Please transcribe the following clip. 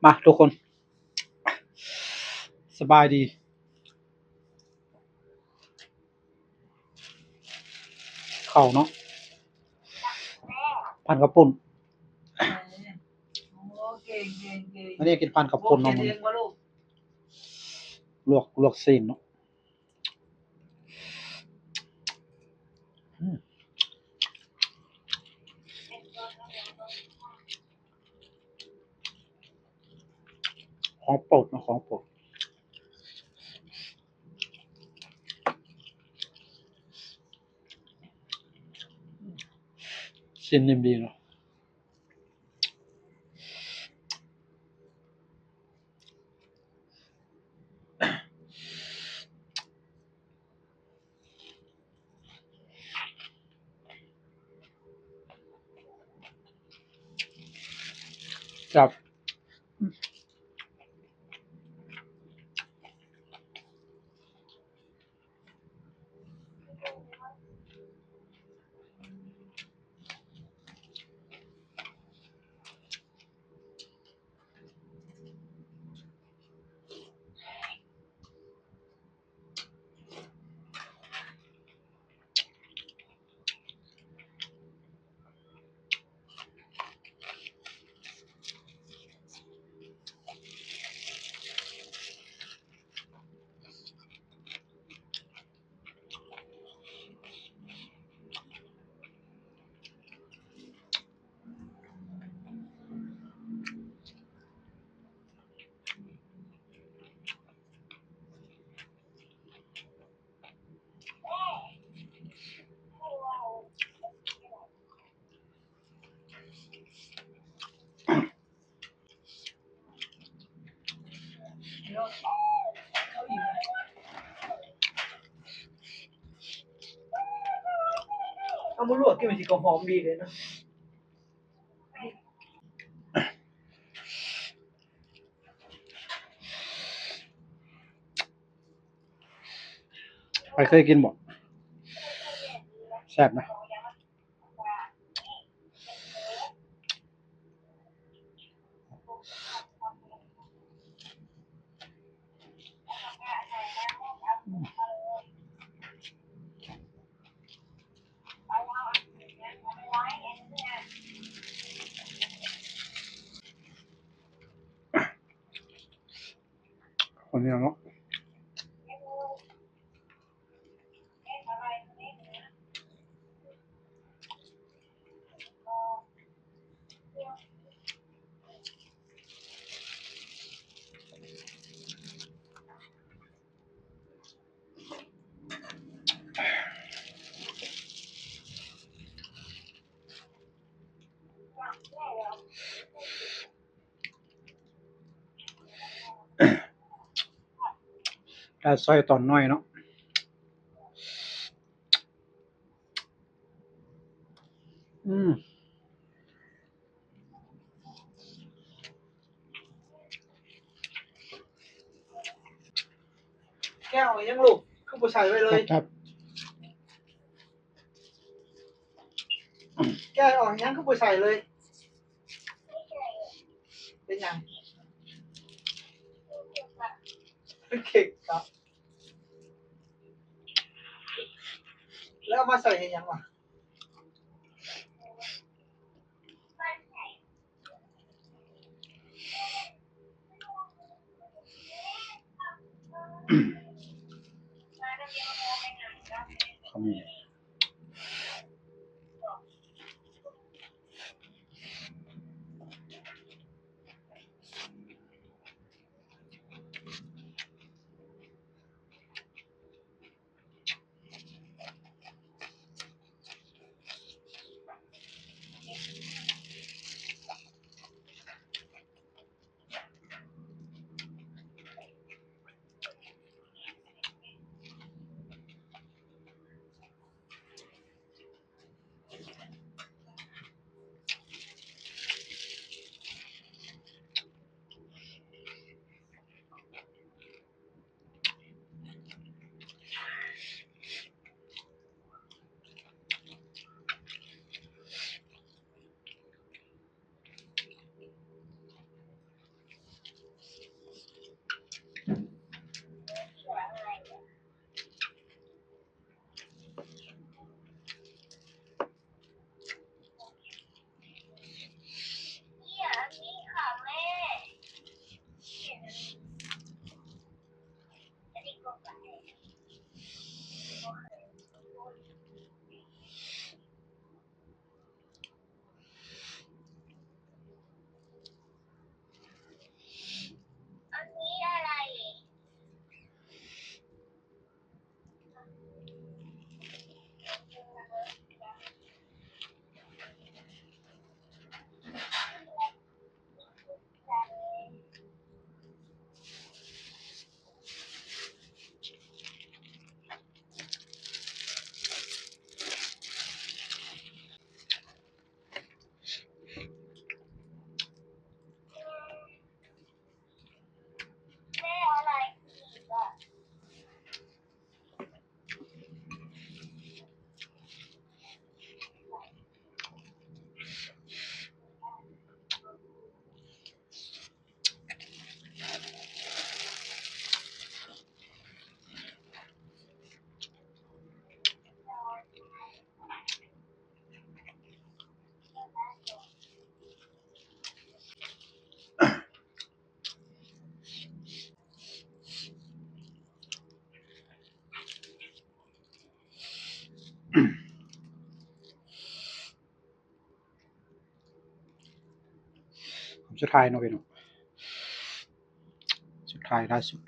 ມາທຸກຄົນ ສະບາຍດີ. ເຂົ້າເນາະ ພັນເຂົ້າປຸ້ນ. ໂອ້ ເກັ່ງໆໆ ອັນນີ້ກິນພັນເຂົ້າປຸ້ນເນາະ ມື້ນີ້ ເກັ່ງບໍ່ລູກ? ລວກ ລວກຊີ້ນເນາະ. ອືມ ຂອງໂປດເນາະ ຂອງໂປດ. ຊີ້ນນີ້ດີເນາະ. ແຊບ. ເອົາມາລວກກິນມັນຊິກໍຫອມດີເດ້ເນາະ. ໃຜເຄີຍກິນບໍ່? ແຊບນະ. ຄົນນີ້ເນາະ. ແລ້ວຊອຍຕອນນ້ອຍເນາະ. ອືມ ແກ້ວເອົາຫຍັງລູກ ຄືບໍ່ໃສ່ໄວ້ເລີຍ? ແກ້ວເອົາຫຍັງຄືບໍ່ໃສ່ເລີຍ? ເປັນຫຍັງ? ເປັນເຄັກເນາະ. ແລ້ວເອົາມາໃສ່ເຮັດຫຍັງວະ? ຄຳນີ້. ອ ສຸດທ້າຍເນາະພີ່ນ້ອງ ສຸດທ້າຍຫຼ້າສຸດ